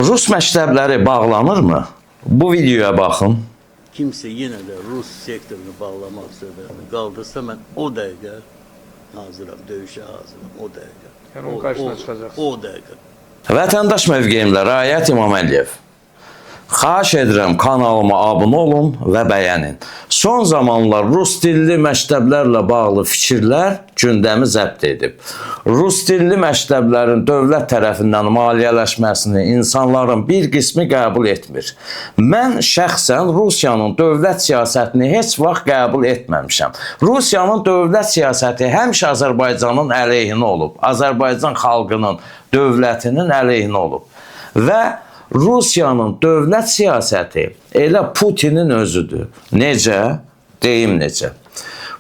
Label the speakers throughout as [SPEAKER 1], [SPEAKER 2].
[SPEAKER 1] Rus məktəbləri bağlanırmı? Bu videoya baxın.
[SPEAKER 2] Kimsə yenə də Rus sektorunu bağlamaq söhbətini qaldırsa, mən o dəqiqə hazıram, döyüşə hazıram, o dəqiqə.
[SPEAKER 3] Yəni onun qarşısına çıxacaqsın.
[SPEAKER 2] O dəqiqə.
[SPEAKER 1] Vətəndaş mövqeyimlə Rayət İmaməliyev. Xahiş edirəm kanalıma abunə olun və bəyənin. Son zamanlar rus dilli məktəblərlə bağlı fikirlər gündəmi zəbt edib. Rus dilli məktəblərin dövlət tərəfindən maliyyələşməsini insanların bir qismi qəbul etmir. Mən şəxsən Rusiyanın dövlət siyasətini heç vaxt qəbul etməmişəm. Rusiyanın dövlət siyasəti həmişə Azərbaycanın əleyhinə olub. Azərbaycan xalqının, dövlətinin əleyhinə olub. Və Rusiyanın dövlət siyasəti elə Putinin özüdür. Necə? Deyim necə.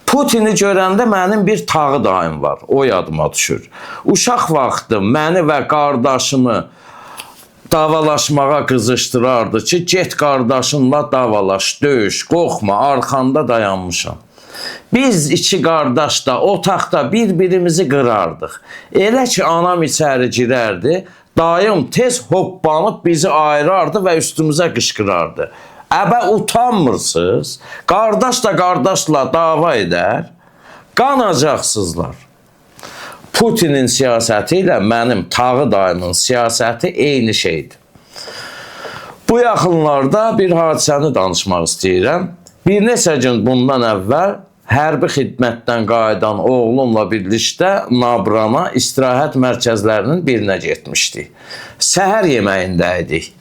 [SPEAKER 1] Putini görəndə mənim bir tağı dayım var. O yadıma düşür. Uşaq vaxtı məni və qardaşımı davalaşmağa qızışdırardı ki, get qardaşınla davalaş, döyüş, qorxma, arxanda dayanmışam. Biz iki qardaş da otaqda bir-birimizi qırardıq. Elə ki anam içəri girərdi, dayım tez hoppanıb bizi ayırardı və üstümüzə qışqırardı. Əbə utanmırsınız? Qardaş da qardaşla dava edər. Qanacaqsızlar. Putinin siyasəti ilə mənim tağı dayımın siyasəti eyni şeydir. Bu yaxınlarda bir hadisəni danışmaq istəyirəm. Bir neçə gün bundan əvvəl hərbi xidmətdən qayıdan oğlumla birlikdə Nabrana istirahət mərkəzlərinin birinə getmişdik. Səhər yeməyində idik.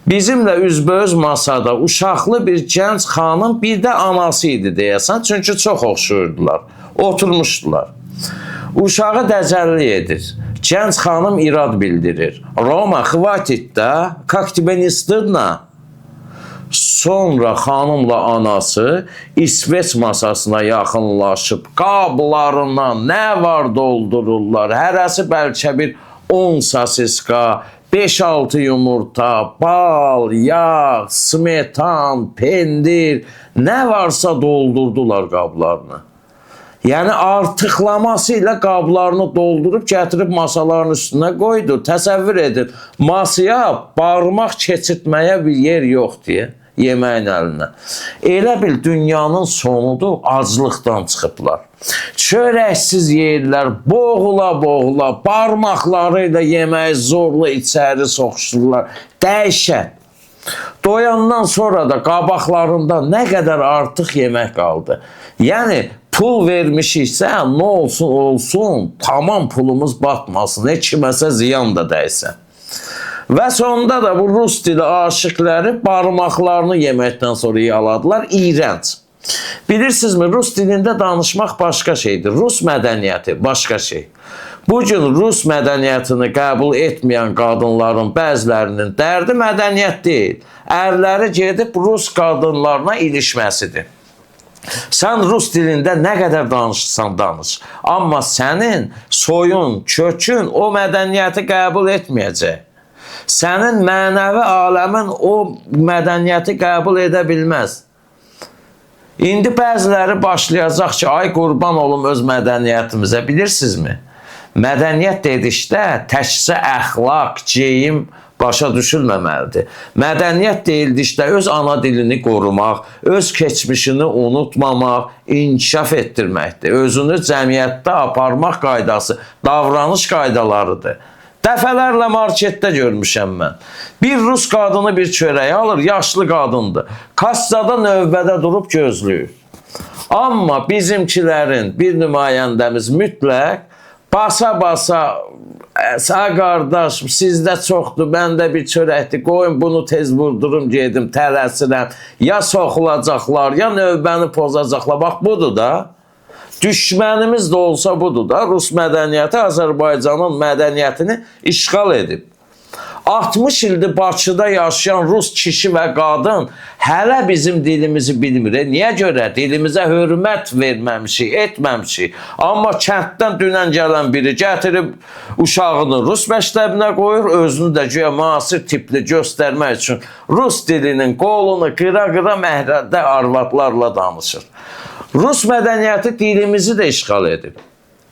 [SPEAKER 1] Bizimlə üzbəüz masada uşaqlı bir gənc xanım, bir də anası idi deyəsən, çünki çox oxşuyurdular. Oturmuşdular. Uşağı dəcəllik edir. Gənc xanım irad bildirir. Roma, xvatit da, как тебе не стыдно? Sonra xanımla anası İsveç masasına yaxınlaşıb qablarına nə var doldururlar. Hərəsi bəlkə bir 10 sosiska, 5-6 yumurta, bal, yağ, smetan, pendir, nə varsa doldurdular qablarını. Yəni artıqlaması ilə qablarını doldurub gətirib masaların üstünə qoydu. Təsəvvür edin, masaya barmaq keçirtməyə bir yer yox deyə yeməyin əlinə. Elə bil dünyanın sonudur, aclıqdan çıxıblar. Çörəksiz yeyirlər, boğula-boğula, barmaqları ilə yeməyi zorla içəri soxuşdururlar. Dəhşət. Doyandan sonra da qabaqlarında nə qədər artıq yemək qaldı. Yəni pul vermişiksə, nə olsun olsun, tamam pulumuz batmasın, heç kiməsə ziyan da dəysə. Və sonda da bu rus dili aşiqləri barmaqlarını yeməkdən sonra yaladılar. İyrənc. Bilirsinizmi, rus dilində danışmaq başqa şeydir. Rus mədəniyyəti başqa şey. Bugün rus mədəniyyətini qəbul etməyən qadınların bəzilərinin dərdi mədəniyyət deyil. Ərləri gedib rus qadınlarına ilişməsidir. Sən rus dilində nə qədər danışırsan danış. Amma sənin soyun, kökün o mədəniyyəti qəbul etməyəcək. Sənin mənəvi aləmin o mədəniyyəti qəbul edə bilməz. İndi bəziləri başlayacaq ki, ay qurban olum öz mədəniyyətimizə, bilirsinizmi? Mədəniyyət dedikdə təkcə əxlaq, geyim başa düşülməməlidir. Mədəniyyət deyildikdə öz ana dilini qorumaq, öz keçmişini unutmamaq, inkişaf etdirməkdir. Özünü cəmiyyətdə aparmaq qaydası, davranış qaydalarıdır. Dəfələrlə marketdə görmüşəm mən. Bir rus qadını bir çörək alır, yaşlı qadındır. Kassada növbədə durub gözləyir. Amma bizimkilərin bir nümayəndəmiz mütləq basa-basa sağ qardaş, sizdə çoxdur, məndə bir çörəkdir, qoyun bunu tez vurdurum, gedim, tələsirəm. Ya soxulacaqlar, ya növbəni pozacaqlar. Bax budur da. Düşmənimiz də olsa budur da. Rus mədəniyyəti Azərbaycanın mədəniyyətini işğal edib. 60 ildir Bakıda yaşayan rus kişi və qadın hələ bizim dilimizi bilmir. Niyə görə? Dilimizə hörmət verməmişik, etməmişik. Amma kənddən dünən gələn biri gətirib uşağını rus məktəbinə qoyur, özünü də güya müasir tipli göstərmək üçün rus dilinin qolunu qıra-qıra məhrədə arvadlarla danışır. Rus mədəniyyəti dilimizi də işğal edib.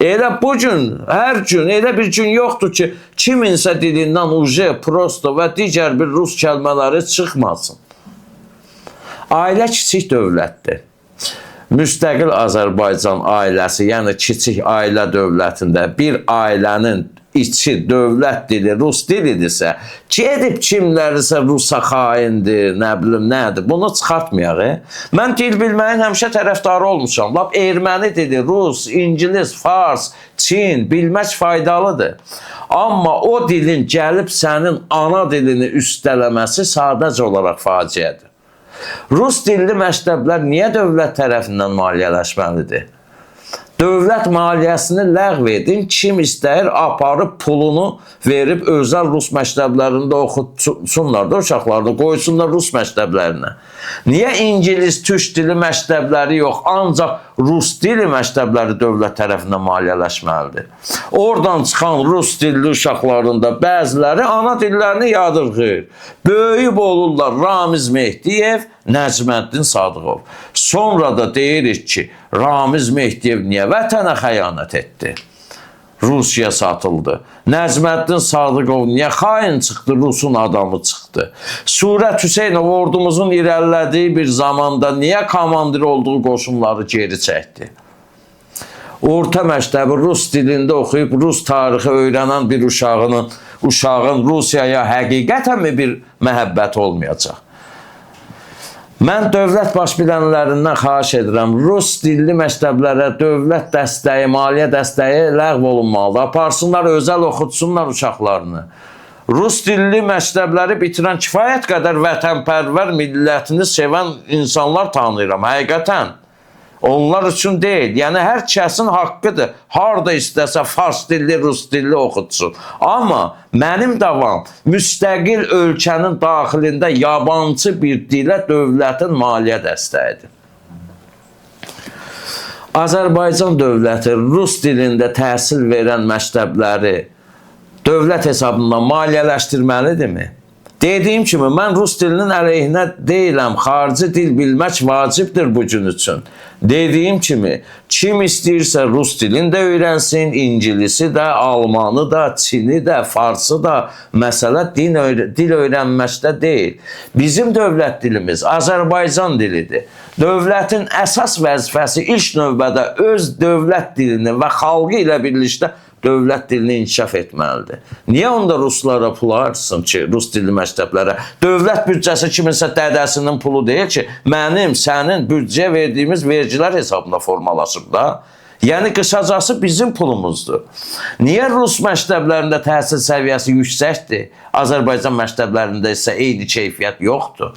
[SPEAKER 1] Elə bu gün, hər gün, elə bir gün yoxdur ki, kiminsə dilindən uje, prosto və digər bir rus kəlmələri çıxmasın. Ailə kiçik dövlətdir. Müstəqil Azərbaycan ailəsi, yəni kiçik ailə dövlətində bir ailənin içi dövlət dili rus dilidirsə, gedib kimlərisə rusa xaindir, nə bilim nədir, bunu çıxartmayaq. Mən dil bilməyin həmişə tərəfdarı olmuşam. Lap erməni dili, rus, ingilis, fars, çin bilmək faydalıdır. Amma o dilin gəlib sənin ana dilini üstələməsi sadəcə olaraq faciədir. Rus dilli məktəblər niyə dövlət tərəfindən maliyyələşməlidir? Dövlət maliyyəsini ləğv edin, kim istəyir aparıb pulunu verib özəl rus məktəblərində oxutsunlar da uşaqlarını, qoysunlar rus məktəblərinə. Niyə ingilis, türk dili məktəbləri yox, ancaq rus dili məktəbləri dövlət tərəfindən maliyyələşməlidir? Oradan çıxan rus dilli uşaqların da bəziləri ana dillərini yadırğıyır. Böyüyüb olurlar Ramiz Mehdiyev, Nəcməddin Sadıqov. Sonra da deyirik ki, Ramiz Mehdiyev niyə vətənə xəyanət etdi? Rusiya satıldı. Nəcməddin Sadıqov niyə xain çıxdı, Rusun adamı çıxdı? Surət Hüseynov ordumuzun irəlilədiyi bir zamanda niyə komandir olduğu qoşunları geri çəkdi? Orta məktəbi rus dilində oxuyub rus tarixi öyrənən bir uşağın Rusiyaya həqiqətən mi bir məhəbbəti olmayacaq? Mən dövlət baş bilənlərindən xahiş edirəm, rus dilli məktəblərə dövlət dəstəyi, maliyyə dəstəyi ləğv olunmalıdır. Aparsınlar, özəl oxutsunlar uşaqlarını. Rus dilli məktəbləri bitirən kifayət qədər vətənpərvər, millətini sevən insanlar tanıyıram, həqiqətən. Onlar üçün deyil. Yəni hər kəsin haqqıdır. Harda istəsə fars dilli, rus dilli oxutsun. Amma mənim davam müstəqil ölkənin daxilində yabancı bir dilə dövlətin maliyyə dəstəyidir. Azərbaycan dövləti rus dilində təhsil verən məktəbləri dövlət hesabından maliyyələşdirməlidirmi? Dediyim kimi, mən rus dilinin əleyhinə deyiləm. Xarici dil bilmək vacibdir bu gün üçün. Dediyim kimi, kim istəyirsə rus dilini də öyrənsin, ingilisi də, almanı da, çini də, farsı da, məsələ dil öyrənməkdə deyil. Bizim dövlət dilimiz Azərbaycan dilidir. Dövlətin əsas vəzifəsi ilk növbədə öz dövlət dilini və xalqı ilə birlikdə dövlət dilini inkişaf etməlidir. Niyə onda ruslara pul harcasın ki, rus dilli məktəblərə? Dövlət büdcəsi kiminsə dədəsinin pulu deyil ki, mənim, sənin büdcəyə verdiyimiz vergilər hesabına formalaşıb da. Yəni qısacası bizim pulumuzdur. Niyə rus məktəblərində təhsil səviyyəsi yüksəkdir, Azərbaycan məktəblərində isə eyni keyfiyyət yoxdur?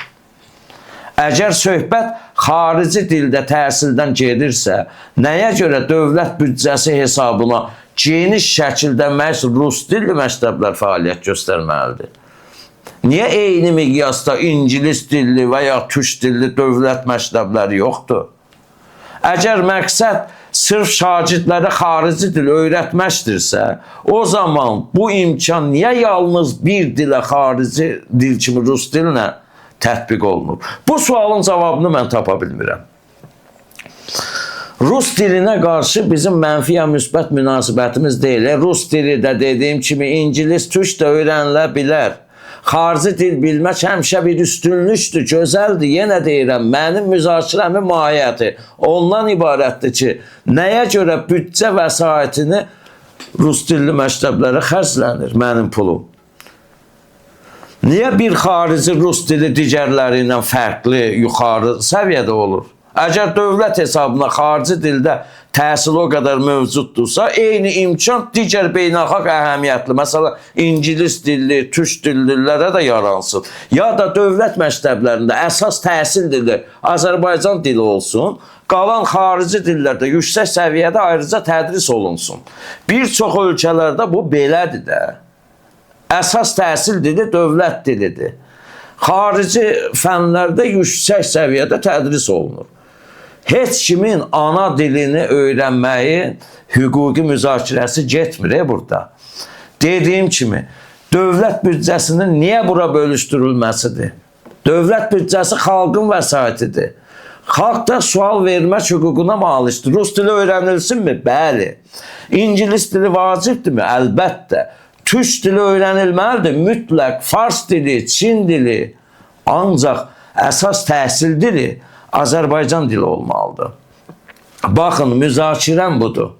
[SPEAKER 1] Əgər söhbət xarici dildə təhsildən gedirsə, nəyə görə dövlət büdcəsi hesabına geniş şəkildə məhz rus dilli məktəblər fəaliyyət göstərməlidir? Niyə eyni miqyasda ingilis dilli və ya türk dilli dövlət məktəbləri yoxdur? Əgər məqsəd sırf şagirdlərə xarici dil öyrətməkdirsə, o zaman bu imkan niyə yalnız bir dilə xarici dil kimi rus dilinə tətbiq olunub? Bu sualın cavabını mən tapa bilmirəm. Rus dilinə qarşı bizim mənfi ya müsbət münasibətimiz deyil. Rus dili də dediyim kimi ingilis, türk də öyrənilə bilər. Xarici dil bilmək həmişə bir üstünlükdür, gözəldir. Yenə deyirəm, mənim müzakirəmin mahiyyəti ondan ibarətdir ki, nəyə görə büdcə vəsaitini rus dilli məktəblərə xərclənir mənim pulum? Niyə bir xarici rus dili digərləri ilə fərqli, yuxarı səviyyədə olur? Əgər dövlət hesabına xarici dildə təhsil o qədər mövcuddursa, eyni imkan digər beynəlxalq əhəmiyyətli, məsələn, ingilis dilli, türk dillilərə də yaransın. Ya da dövlət məktəblərində əsas təhsil dili Azərbaycan dili olsun, qalan xarici dillərdə yüksək səviyyədə ayrıca tədris olunsun. Bir çox ölkələrdə bu belədir də. Əsas təhsil dili dövlət dilidir. Xarici fənlərdə yüksək səviyyədə tədris olunur. Heç kimin ana dilini öyrənməyi hüquqi müzakirəsi getmir burada. Dediyim kimi, dövlət büdcəsinin niyə bura bölüşdürülməsidir? Dövlət büdcəsi xalqın vəsaitidir. Xalq da sual vermək hüququna malikdir. Rus dili öyrənilsinmi? Bəli. İngilis dili vacibdirmi? Əlbəttə. Türk dili öyrənilməlidir? Mütləq. Fars dili, Çin dili. Ancaq əsas təhsil dili Azərbaycan dili olmalıdır. Baxın, müzakirəm budur.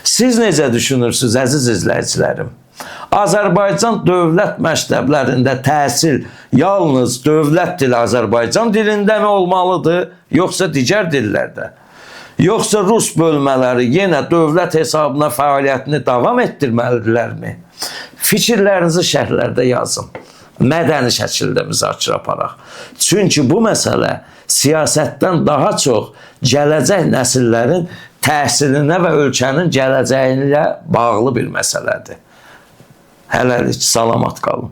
[SPEAKER 1] Siz necə düşünürsünüz, əziz izləyicilərim? Azərbaycan dövlət məktəblərində təhsil yalnız dövlət dili Azərbaycan dilində mi olmalıdır, yoxsa digər dillərdə? Yoxsa rus bölmələri yenə dövlət hesabına fəaliyyətini davam etdirməlidirlərmi? Fikirlərinizi şərhlərdə yazın. Mədəni şəkildə müzakirə aparaq. Çünki bu məsələ siyasətdən daha çox gələcək nəsillərin təhsilinə və ölkənin gələcəyi ilə bağlı bir məsələdir. Hələlik salamat qalın.